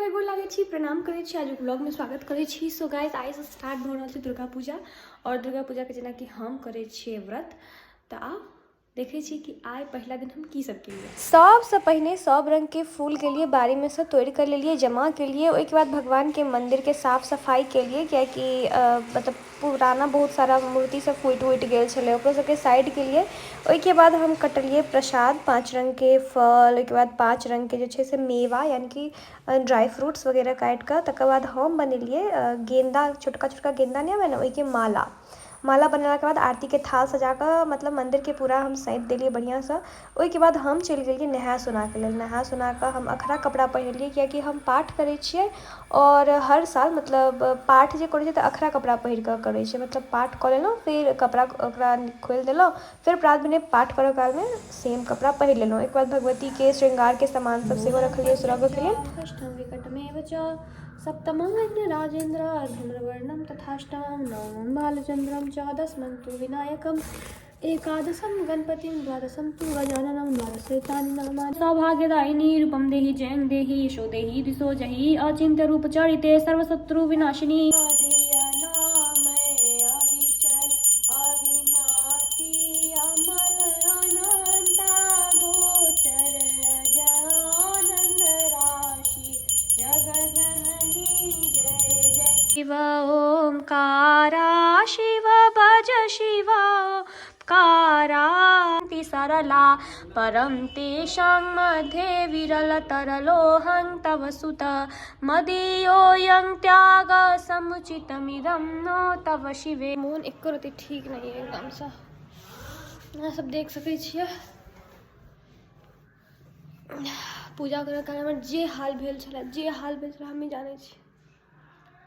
सबके गोर लागै छी, प्रणाम करै छी। आजुक ब्लॉगमे स्वागत करै छी। सो गाइस, आइसँ स्टार्ट भऽ रहल छै दुर्गा पूजा आओर दुर्गा पूजाके जेनाकि हम करै छियै व्रत, तऽ आब देखै छी कि आइ पहिला दिन हम की सब केलियै। सबसँ पहिने सब रङ्गके फूल गेलियै बाड़ीमे सँ तोड़ि कऽ लेलियै, जमा केलियै। ओहिके बाद भगवानके मन्दिरके साफ सफाइ केलियै, किएकि मतलब पुराना बहुत सारा मूर्ति सब फूटि उटि गेल छलै, ओकरो सबके साइड केलियै। ओहिके बाद हम कटलियै प्रसाद, पाँच रङ्गके फल, ओहिके बाद पाँच रङ्गके जे छै से मेवा, यानि कि ड्राइ फ्रूट्स वगैरह काटि कऽ। तकर बाद हम बनेलियै गेन्दा, छोटका छोटका गेन्दा नहि आबै ने, ओहिके माला। माला बनेलाके बाद आरतीके थाल सजा कऽ मतलब मन्दिरके पूरा हम सैंत देलियै बढ़िआँसँ। ओहिके बाद हम चलि गेलियै नहा सोनाके लेल। नहा सोना कऽ हम अखरा कपड़ा पहिरलियै, कियाकि हम पाठ करै छियै आओर हर साल मतलब पाठ जे करै छियै तऽ अखरा कपड़ा पहिर कऽ करै छियै। मतलब पाठ कऽ लेलहुँ, फेर कपड़ा ओकरा खोलि देलहुँ, फेर प्रात भेने पाठ करऽ कालमे सेम कपड़ा पहिर लेलहुँ। ओहिके बाद भगवतीके श्रृंगारके सामान सब सेहो रखलियै सुरगके लेल। षष्ठम विकटमेव च सप्तमं विघ्नराजेन्द्र धूम्रवर्णं तथाष्टमं नवमं बालचन्द्रं च दशमं तु विनायकम् एकादशं गणपतिं द्वादशं तु गजाननं द्वादशैतानि नामानि। सौभाग्यदायिनी रूपं देहि जयं देहि यशो देहि दिशो जहि अचिन्त्य रूप चरिते सर्वशत्रु विनाशिनी। शिव ओंकारा शिव भज शिव कारा सरला परम तेषां मध्ये विरल तरलोऽहं तव सुत मदीयोऽयं त्याग समुचितमिदं नो तव शिवे। मोन एको रति ठीक नहि एकदमसँ, अहाँ सब देख सकै छियै। पूजा करऽ काल हमर जे हाल भेल छलै, जे हाल भेल छलै, हमही जानै छी।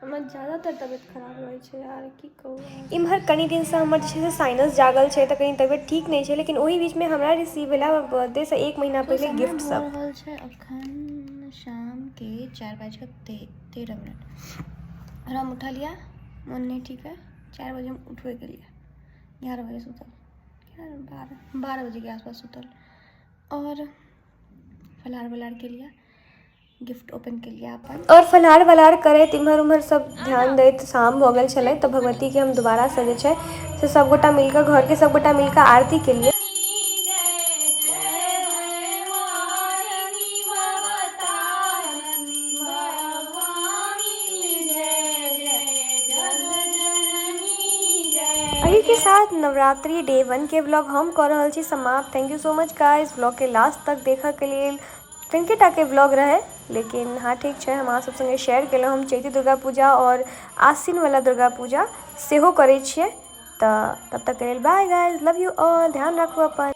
हमर ज्यादातर तबियत खराब रहै छै यार, की कहू। इम्हर कनि दिनसँ हमर जे छै से साइनस जागल छै, तऽ कनि तबियत ठीक नहि छै, लेकिन ओहि बीचमे हमरा रिसीव भेला हमर बर्थडेसँ एक महीना पहिले गिफ्ट सब। रहल छै अखन शामके 4 बाजि कऽ 13 मिनट आओर हम उठलियै, मोन नहि ठीक है। 4 बजे हम उठबे केलियै, 11 बजे सुतल, 12 बजेके आसपास सुतल आओर फलाहार वलाहार केलियै, गिफ्ट ओपन केलियै अपन। आओर फलाहार वलाहार करैत, इम्हर उम्हर सब ध्यान दैत शाम भऽ गेल छलै, तऽ भगवतीके हम दोबारासँ जे छै से सभगोटा मिलकऽ, घरके सभगोटा मिलकऽ आरती केलियै। एहिके साथ नवरात्रि डे 1 के व्लॉग हम कऽ रहल छी समाप्त। Thank you so much guys, व्लॉगके last तक देखऽके लेल। कनिके टाके व्लॉग रहै, लेकिन हँ, ठीक छै, हम अहाँ सब सङ्गे शेयर केलहुँ। हम चैती दुर्गा पूजा आओर आश्विनवला दुर्गा पूजा सेहो करै छियै। तऽ तब तकके लेल bye guys, love you all, ध्यान राखू अपन।